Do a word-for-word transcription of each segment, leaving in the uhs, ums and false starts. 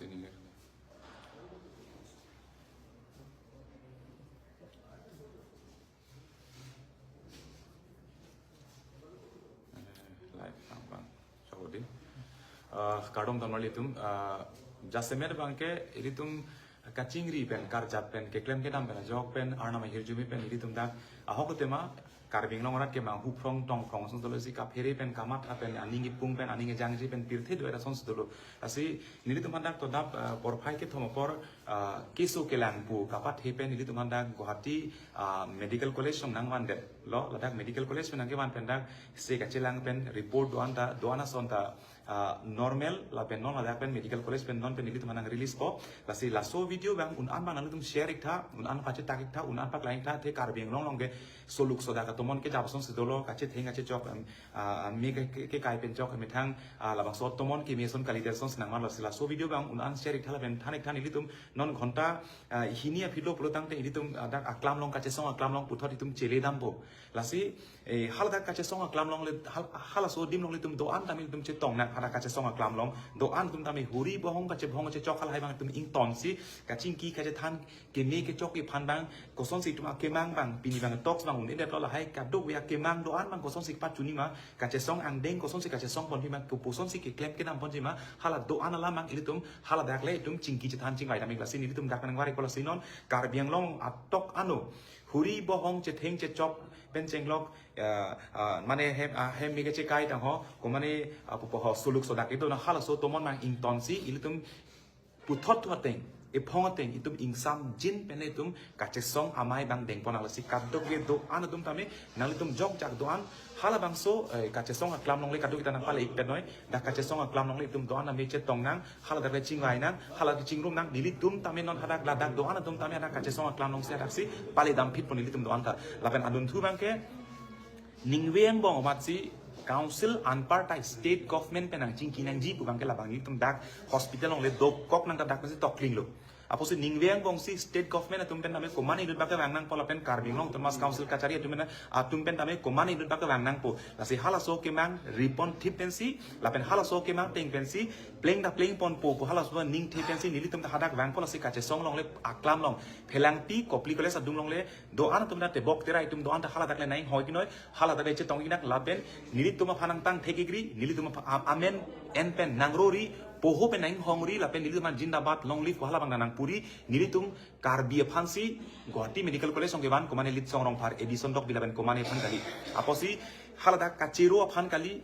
Ini, live, bang, bang. Chau dei. Eh, kardom tonmarli atum, eh, jasemet abangke ilitum kachingri pen, karjap pen, keklem kedam pen, ajok pen, Arnam ahirjume pen, ilitum dak ahok tema, Karbi Anglong arat kemang huphrong tongphrong ason dolo, si kaphere pen, kamatha pen, aning ipung pen, aning ejangje pen, pirthe do-et ason dolo. Lasi nelitum aphan dak todap, eh, porphai kethom apor, eh, keso kelang pu kapathe pen nelitum aphan dak Guwahati, eh, Medical College along nangvandetlo, ladak Medical College pen nangkevan pen dak se kachelang pen report do-an ta, do-an ason ta, eh, normal, lapen non ladak pen Medical College pen non pen nelitum aphan nang release po. Lasi laso video abang un-an abang nanglitum share iktha, un-an pachetak iktha, un-an paklang iktha, athe Karbi Anglong along ke soluk sodak atomon kejap ason si dolo, kachetheng kachechok, em, ah, ah, me ke, ke, kekai pen chok, methang, ah, labangso atomon keme ason kalidet ason si nangmarlo. Lasi laso video abang un-an share iktha lapen than iktha, nelitum non ghonta, ah, hini aphi lo pulo tangte ilitum, ah, dak aklam along, kachesong aklam along puthot itum chele dampo. Lasi, eh, haladak kachesong aklam along le, hal-, halaso adim along le itum do-an tame itum chetong nang, hadak kachesong aklam along do-an atum tame huri bohong kachebohong kachechok halahai abang itum ingtonsi kachingki kachethan, keme kechok aphan abang, kosonsi itum akemang abang, pini abang toks abang un-edetlo, lahai kadokave akemang do-an abang kosonsi pachunji ma, kachesong angdeng kosonsi kachesong ponji ma, kopusonsi keklem kedam ponji ma, hala do-an alam abang ilitum haladak le itum chingki chethan chingvai dam ik. Lasi nelitum dak nangvai-ikpo. Lasi non Karbi Anglong atok ano huri bohong chetheng chechok pen chenglok, eh, ah, mane hem, ah, hem me kachekai tang ho, ko mane, ah, pupo ho, soluk sodak itum na, halaso atomon abang ingtonsi ilitum puthot thu ateng, ephong ateng itum ingsamjin pen itum kachesong amei abang dengpon nang. Lasi kadokave do-an atum tame nanglitum jokjak do-an, halabangso, eh, kachesong aklam along le kadokave ta nangpale ik pen noi, dak kachesong aklam along le itum do-an tame chetong nang, haladak le chingvai nang, haladak chingrum nang, nelitum tame non hadak ladak do-an atum tame hadak kachesong aklam alongsi hadaksi pale damphitpo nelitum do-an ta. Lapen adunthu abangke ningve angbong amatsi council anparta state government pen nangchingki nangji pu abangke labang nelitum dak hospital along le dokok nang ta dak pensi tokling lo. Apotsi ningve angbongsi state government atum pen tame komat inut abangke vang nangpo lapen Karbi Anglong Autonomous Council kachari atum pen, atum pen tame komat inut abangke vang nangpo. Lasi halaso akemang ripon thip pensi, lapen halaso akemang ateng pensi pleng ta plengponpo pu halaso aningthe pensi nelitum ta hadak vangpo. Lasi kachesong along le aklam along, Phelangpi Kopili College adung along le do-an atum ta tebok terai atum do-an ta haladak le nang-inghoi pinoi, haladak le chetong ik nang lapen nelitum aphan nangtang thek ikri, nelitum apha-, am-, amen en pen nangrori, poho pen nang-inghongri, lapen nelitum aphan zindabad, long live pu hala abang nangpuri, nelitum Karbi aphansi Guwahati Medical College along kevan, komane Litsong Rongphar, Edison Rokbi lapen komane aphan kali. Apotsi haladak kachero aphan kali,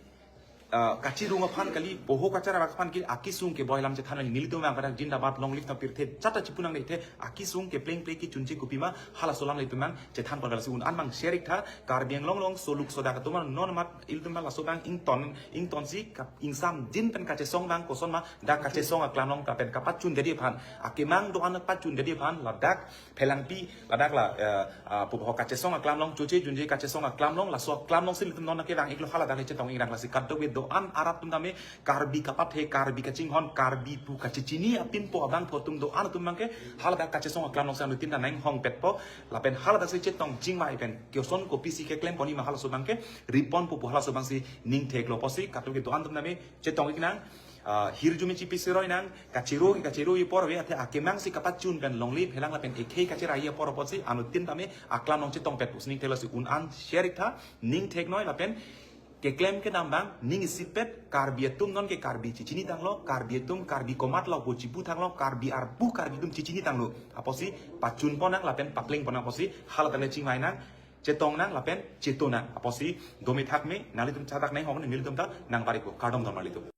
ah, kachirung aphan kali, poho kacharap aphan kali, akesung keboi alam chethan nang, nelitum abang pada zindabad, long live ta pirthe chata chipu nang dethe, akesung kepleng ple kechunche kopima, halaso alam le itum abang chethanpon. Lasi un-an abang share iktha, Karbi Anglong along soluk sodak atum non amat ilitum abang laso abang ington, ingtonsi kap-, ingsamjin pen kachesong abang koson ma, dak kachesong aklam along kapen kapachundet aphan, akemang do-an pachundet aphan, ladak Phelangpi, ladak la, eh, ah, pupo ho, kachesong aklam along, choche junje kachesong aklam along, laso aklam alongsi nelitum non nangkevang iklo, haladak le chetong ik nang. Lasi kadokave do-an arat atum tame Karbi kapathe, Karbi kachinghon, Karbi pu kachechini apinpo abangphu atum do-an atum abangke haladak kachesong aklam alongsi anuttin ta nang-inghongpetpo, lapen haladaksi chetong chingvai pen koson kopisi keklem ponji ma halaso abangke riponpo pu halaso abangsi ningtheklo. Apotsi kadokave do-an atum tame chetong ik nang, ah, hirjume chipi seroi nang, kachero, kachero apor ave, athe akemangsi kapachun pen longle phelang lapen ekhei kacherai apor apotsi anuttin tame aklam along chetongpet pusi ningtheklo. Lasi un-an share iktha, ningthek noi lapen keklem kedam abang ning isipet, Karbi atum nonke Karbi chechini tanglo, Karbi atum Karbi komatlo pu chipu tanglo, Karbi arpu Karbi atum chechini tanglo. Apotsi pachunpon nang lapen paplengpon nang, apotsi haladak le chingvai nang, chetong nang lapen cheto nang. Apotsi dome thakme, nanglitum chadak nang hong, nelitum ta nangvai-ikpo. Kardom tonmarli atum.